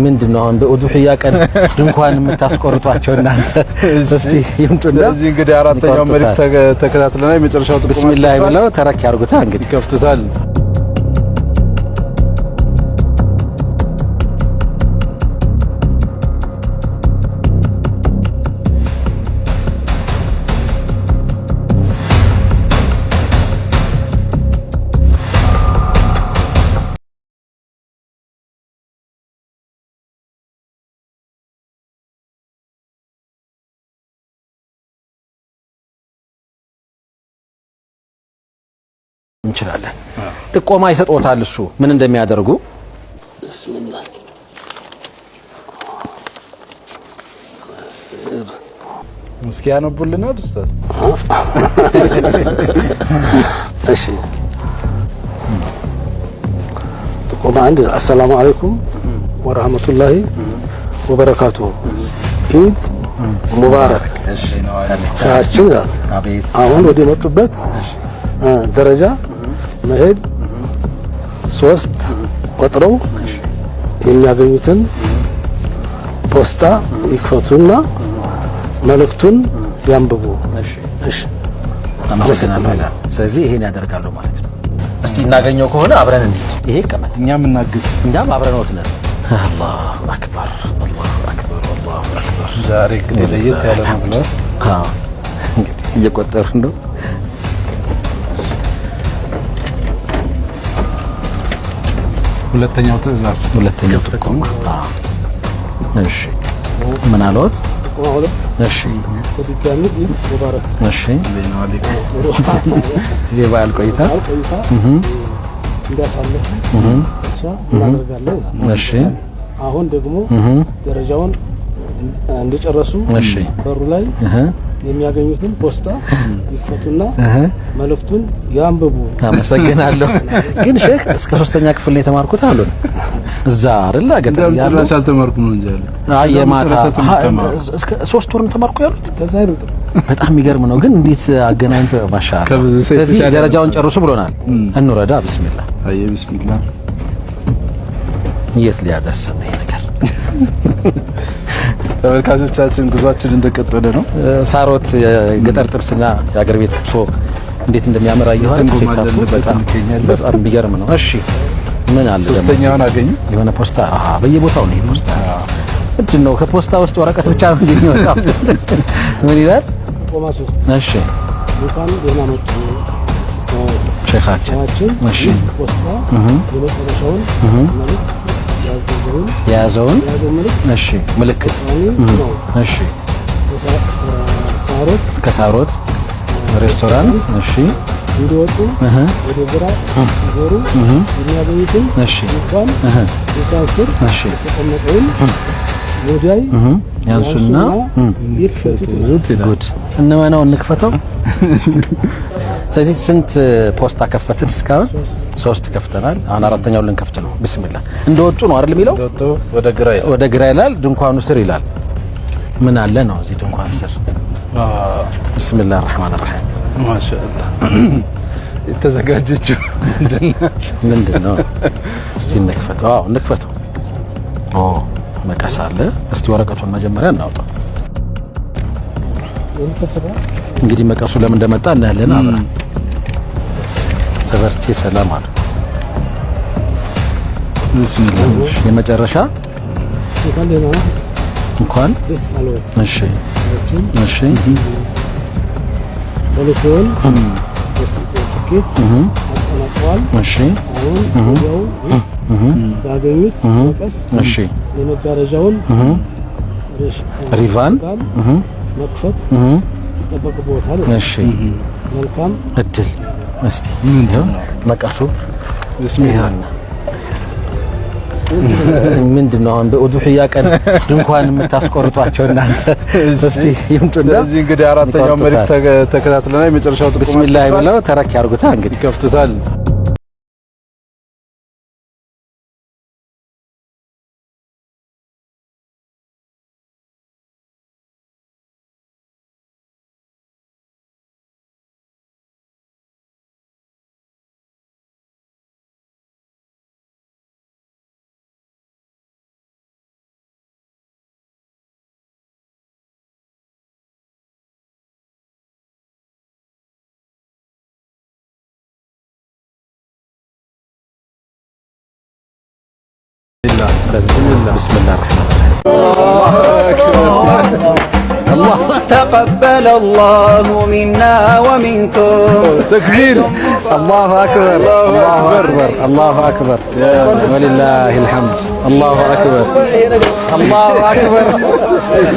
ምንድነው አሁን በኡዱህያ ቀን ድንኳን የምታስቆርጧቸው እናንተ? እስቲ ይምጡና እዚህ እንግዲህ አራተኛው መልእክት ተከታትለናል። የመጨረሻው ጥቆማ ቢስሚላህ ብለው ተረክ ያርጉታ እንግዲህ ይከፍቱታል። እንችላለን። ጥቆማ ይሰጥዎታል እሱ ምን እንደሚያደርጉ። ቢስሚላህ እስኪ ያነቡልናል ኡስታዝ። እሺ ጥቆማ አንድ፣ አሰላሙ አለይኩም ወራህመቱላሂ ወበረካቱሁ፣ ኢድ ሙባረክ። ሻችን ይላል። አሁን ወደ መጡበት ደረጃ መሄድ 3 ቆጥረው የሚያገኙትን ፖስታ ይክፈቱና መልእክቱን ያንብቡ። እሺ አመሰግናለሁ ይላል። ስለዚህ ይሄን ያደርጋሉ ማለት ነው። እስቲ እናገኘው ከሆነ አብረን እንሂድ። ይሄ ይቀመጥ፣ እኛም እናግዝ፣ እኛም አብረን ወትነን። አላሁ አክበር፣ አላሁ አክበር፣ አላሁ አክበር። ዛሬ እንግዲህ ለየት ያለ ነው ብለው አዎ እንግዲህ እየቆጠሩ ነው። ሁለተኛው ትዕዛዝ፣ ሁለተኛው ጥቆማ። እሺ ምን አለዎት? ጥቆማ ሁለት፣ እሺ በድጋሚ ኢድ ሙባረክ። እሺ የበዓል ቆይታ እንዳሳለፉ እሷ እናደርጋለን ይላል። እሺ አሁን ደግሞ ደረጃውን እንደጨረሱ እሺ በሩ ላይ የሚያገኙትን ፖስታ ይክፈቱና መልእክቱን ያንብቡ። አመሰግናለሁ። ግን ሼክ እስከ 3ኛ ክፍል ነው የተማርኩት አሉን። እዛ አይደል ገጠር ያሉ ጭራሽ አልተማርኩም ነው እንጂ ያሉት። አይ የማታ እስከ 3 ወር ነው ተማርኩ ያሉት። ከዛ አይበልጥም። በጣም የሚገርም ነው። ግን እንዴት አገናኝቶ ማሻአላ። ስለዚህ ደረጃውን ጨርሱ ብሎናል። እንውረዳ። ቢስሚላህ። አይ ቢስሚላህ። የት ሊያደርሰን ነው ይሄ ነገር? ተመልካቾቻችን ጉዟችን እንደቀጠለ ነው። ሳሮት የገጠር ጥብስና የአገር ቤት ክትፎ እንዴት እንደሚያምር አየኋል። setup ኡ በጣም በጣም የሚገርም ነው። እሺ ምን አለ? ሶስተኛውን አገኙ። የሆነ ፖስታ። አሃ በየቦታው ነው ይሄ ፖስታ። ምንድን ነው? ከፖስታ ውስጥ ወረቀት ብቻ ነው የሚወጣው። ምን ይላል? ጥቆማ 3። እሺ እንኳን ደህና መጡ ሼኻችን። እሺ ፖስታ የመጨረሻውን መልእክት የያዘውን እሺ ምልክት ነው። እሺ ሳሮት ከሳሮት ሬስቶራንት እሺ እንዲወጡ ወደ ግራ ሲዞሩ የሚያገኙትን እሺ ድንኳን ስር እሺ የተቀመጠውን ሙዳይ ያንሱና ይክፈቱት። ጉድ እንመነው እንክፈተው። ስለዚህ ስንት ፖስታ ከፈትን እስካሁን? 3 ከፍተናል። አሁን አራተኛውን ልንከፍት ነው። ቢስሚላህ እንደወጡ ነው አይደል የሚለው? እንደወጡ ወደ ግራ ይላል። ወደ ግራ ይላል። ድንኳኑ ስር ይላል። ምን አለ ነው እዚህ ድንኳን ስር? ቢስሚላህ الرحمن الرحيم። ማሻአላህ የተዘጋጀችው ምንድን ነው? እስቲ እንክፈተው። አዎ እንክፈተው። ኦ መቀስ አለ። እስቲ ወረቀቱን መጀመሪያ እናውጣው። እንግዲህ መቀሱ ለምን እንደመጣ እናያለን አብረን። ተበርቼ ሰላም አሉ። ቢስሚላህ የመጨረሻ እንኳን ደህና እንኳን ደስ አለዎት። እሺ እሺ ተልእኮውን በስኬት አጠናቀዋል። እሺ አሁን ወዲያው ውስጥ ባገኙት መቀስ እሺ የመጋረጃውን ሪቫን መክፈት ይጠበቅብዎታል። እሺ መልካም እድል። እስቲ ይኸው መቀሱ ቢስሚላህ ምንድን ነው አሁን በኡዱህያ ቀን ድንኳን የምታስቆርጧቸው እናንተ? እስቲ ይምጡና እዚህ እንግዲህ አራተኛው መልእክት ተከታትለናል። የመጨረሻው ጥቆማ ቢስሚላህ ብለው ተረክ ያርጉታ እንግዲህ ይከፍቱታል። بسم الله الرحمن تقبل الله منا ومنكم. ተክቢር! الله أكبر، الله أكبر، الله أكبر، ولله الحمد. الله أكبر، الله أكبر،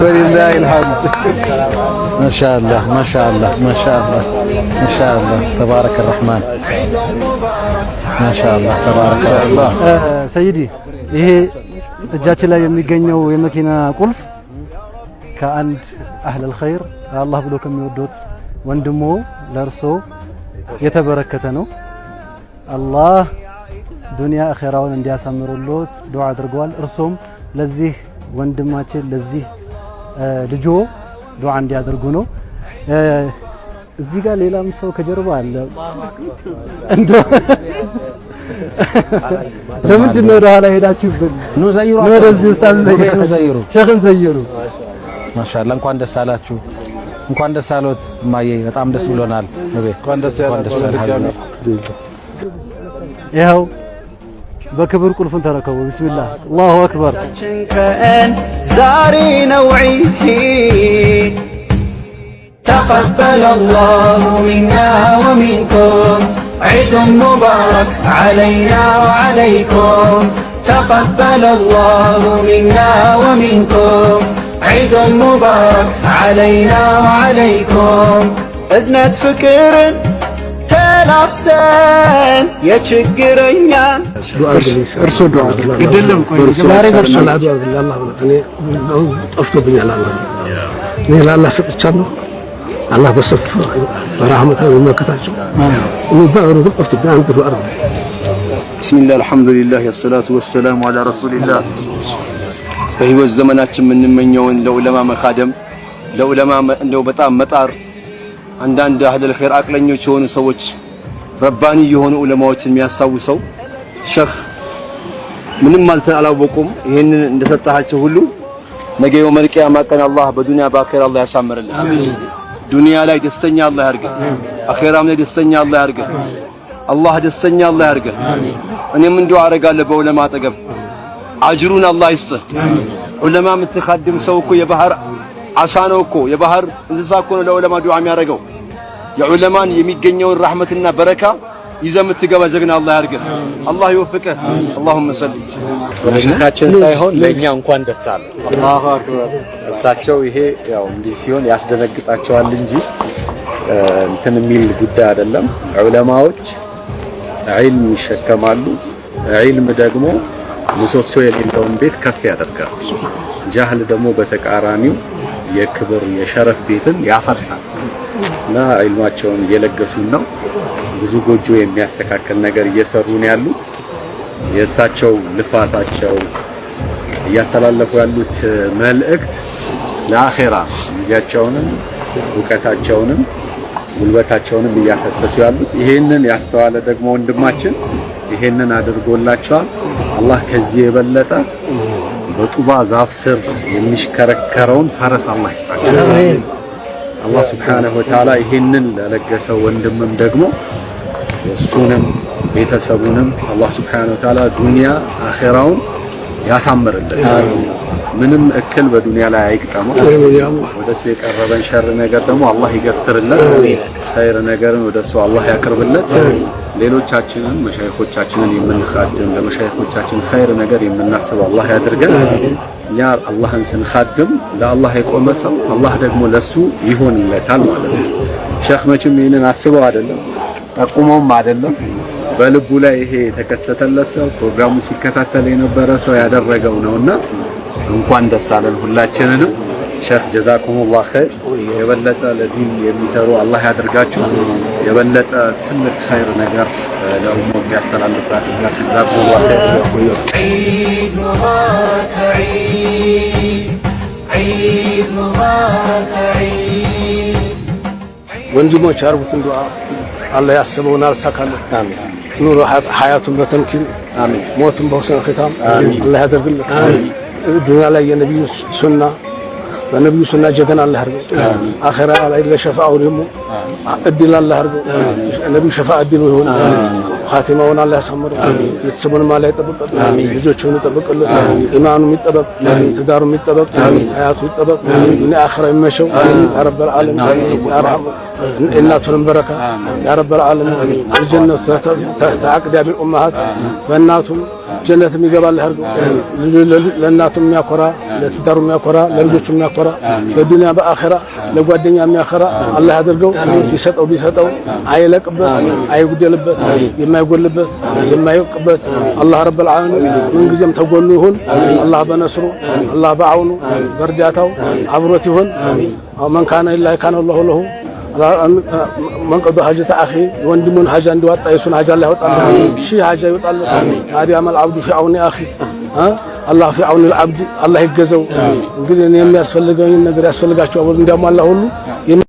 ولله الحمد. ما شاء الله، ما شاء الله، ما شاء الله، ما شاء الله، تبارك الرحمن، ما شاء الله، تبارك الله. ሰይዲ፣ ይሄ እጃችን ላይ የሚገኘው የመኪና ቁልፍ ከአንድ أهل الخير፣ አላህ ብሎ ከሚወዱት ወንድሞ ለእርሶ የተበረከተ ነው። አላህ ዱንያ አኼራውን እንዲያሳምሩሎት ዱዓ አድርገዋል። እርሶም ለዚህ ወንድማችን፣ ለዚህ ልጆ ዱዓ እንዲያደርጉ ነው። እዚህ ጋር ሌላም ሰው ከጀርባ አለ። እንደው ለምንድን ነው ወደ ኋላ ሄዳችሁብን? ኑ ዘይሩ። ኑ ወደዚህ ኡስታዝ። ኑ ዘይሩ። ሸኽን ዘይሩ። ማሻአላህ፣ እንኳን ደስ አላችሁ፣ እንኳን ደስ አሎት እማዬ፣ በጣም ደስ ብሎናል። ነቤ። እንኳን ደስ ያላችሁ ድጋሚ። ይኸው በክብር ቁልፉን ተረከቡ። ቢስሚላህ፣ አላሁ አክበር። ቀን ዛሬ ነው ዒድ። تقبل الله منا ومنكم، عيد مبارك علينا وعليكم. تقبل الله منا ومنكم، عيد مبارك علينا وعليكم. እዝነት ፍቅርን ተላብሰን የችግረኛን እርሶ ዱዓ አይደለም፣ ቆይ ዛሬ በርሶ። አላህ ብሎ እኔ አሁን ጠፍቶብኛል። አላህ፣ እኔ ለአላህ ሰጥቻለሁ። አላህ በሰፍ በራህመቱ ይመለከታቸው። እኔ በእውነቱ ጠፍቶብኝ አንድ ዱዓ አድርጉልኝ። بسم الله، الحمد لله، الصلاة والسلام على رسول الله። በህይወት ዘመናችን የምንመኘውን ለዑለማ መካደም፣ ለዑለማ እንደው በጣም መጣር፣ አንዳንድ أهل الخير አቅለኞች የሆኑ ሰዎች፣ ረባኒ የሆኑ ዑለማዎችን የሚያስታውሰው ሸህ ምንም አላወቁም። ይህንን እንደሰጣቸው ሁሉ ነገ يوم القيامة ቀን አላህ በዱንያ በአኼራ አላህ ያሳምርልን። ዱንያ ላይ ደስተኛ አላህ ያርገን፣ አኼራም ላይ ደስተኛ አላህ ያርገን። አላህ ደስተኛ አላህ ያርገን። እኔም እንደው አረጋለሁ በዑለማ አጠገብ፣ አጅሩን አላህ ይስጥህ። ዑለማ የምትካድም ሰው እኮ የባህር አሳ ነው እኮ፣ የባህር እንስሳ እኮ ነው ለዑለማ ዱዓ የሚያደርገው። የዑለማን የሚገኘውን ረሕመትና በረካ ይዘህ የምትገባ ጀግና አላህ ያርግህ። አላህ ይወፍቅህ። اللهم صل ለሸኻችን ሳይሆን ለእኛ እንኳን ደስ አለ። الله أكبر። እሳቸው ይሄ ያው እንዲህ ሲሆን ያስደነግጣቸዋል እንጂ እንትን የሚል ጉዳይ አይደለም። ዑለማዎች ዒልም ይሸከማሉ። ዒልም ደግሞ ምሰሶ የሌለውን ቤት ከፍ ያደርጋል። ጃህል ደግሞ በተቃራኒው የክብር የሸረፍ ቤትን ያፈርሳል። እና ዒልማቸውን እየለገሱን ነው። ብዙ ጎጆ የሚያስተካከል ነገር እየሰሩ ነው ያሉት። የእሳቸው ልፋታቸው፣ እያስተላለፉ ያሉት መልእክት ለአኼራ ጊዜያቸውንም እውቀታቸውንም ጉልበታቸውንም እያፈሰሱ ያሉት፣ ይሄንን ያስተዋለ ደግሞ ወንድማችን ይሄንን አድርጎላቸዋል። አላህ ከዚህ የበለጠ በጡባ ዛፍ ስር የሚሽከረከረውን ፈረስ አላህ ይስጣቸው። አላህ سبحانه وتعالى ይሄንን ለለገሰው ወንድምም ደግሞ እሱንም ቤተሰቡንም አላህ سبحانه وتعالى ዱንያ አኼራውን ያሳምርለት። ምንም እክል በዱንያ ላይ አይግጠመው። ወደሱ የቀረበን ሸር ነገር ደግሞ አላህ ይገፍትርለት። ኸይር ነገርን ወደሱ አላህ ያቅርብለት። ሌሎቻችንን መሻይኾቻችንን የምንኻድም፣ ለመሻይኾቻችን ኸይር ነገር የምናስብ አላህ ያድርገን። እኛ አላህን ስንኻድም ለአላህ የቆመ ሰው አላህ ደግሞ ለሱ ይሆንለታል ማለት ነው። ሸኽ መቼም ይህንን አስበው አይደለም፣ ጠቁመውም አይደለም፣ በልቡ ላይ ይሄ የተከሰተለት ሰው፣ ፕሮግራሙ ሲከታተል የነበረ ሰው ያደረገው ነውና እንኳን ደስ አለን ሁላችንንም። ሸኽ جزاكم الله خير። የበለጠ ለዲን የሚሰሩ አላህ ያደርጋችሁ። የበለጠ ትልቅ ኸይር ነገር ለኡማው የሚያስተላልፍ ያድርጋችሁ። جزاكم الله خير። عيد مبارك عيد، عيد مبارك عيد። ወንድሞች ያርጉትን ዱዓ፣ አላህ ያስበውን አልሳካለት። ኑሮ ሀያቱን በተምኪን፣ ሞቱን በ حسن ختام አላህ ያደርግለት። ዱንያ ላይ የነቢዩ ሱና፣ በነቢዩ ሱና ጀገና አላህ ያድርገው። አኼራ ላይ ለሸፋአው ደግሞ እድል አላህ ያድርገው። ነቢዩ ሸፋ እድሉ ይሁን። ኻቲማውን አላህ ያሳምረው። ቤተሰቡንም አላህ ይጠብቅለት። ልጆቹን ይጠብቅለት። ኢማኑ ይጠበቅ፣ ትዳሩ ይጠበቅ፣ ሀያቱ ይጠበቅ፣ ዱንያ አኺራ ይመቸው። يا رب العالمين እናቱንም በረካ يا رب العالمين። الجنة تحت أقدام الأمهات በእናቱም ጀነት የሚገባልህ አድርገው። ለእናቱ የሚያኮራ፣ ለትዳሩ የሚያኮራ፣ ለልጆቹ የሚያኮራ፣ በዱንያ በአኺራ ለጓደኛ የሚያኮራ አላህ ያድርገው። ቢሰጠው ቢሰጠው አይለቅበት፣ አይጉደልበት፣ የማይጎልበት የማይወቅበት አላህ رب العالمين ምንጊዜም ተጎኑ ይሁን። አላህ በነስሩ፣ አላህ በአውኑ፣ በእርዳታው አብሮት ይሁን። من كان لله كان الله له። من قضى حاجة أخيه የወንድሙን ሀጃ እንዲዋጣ የሱን ሀጃ አላህ ያወጣለት፣ ሺህ ሀጃ ይወጣለት። ما دام العبد في عون أخيه الله في عون العبد። አላህ ይገዘው። እንግዲህ እኔ የሚያስፈልገኝ ነገር ያስፈልጋቸው እንዲያሟላ ሁሉ።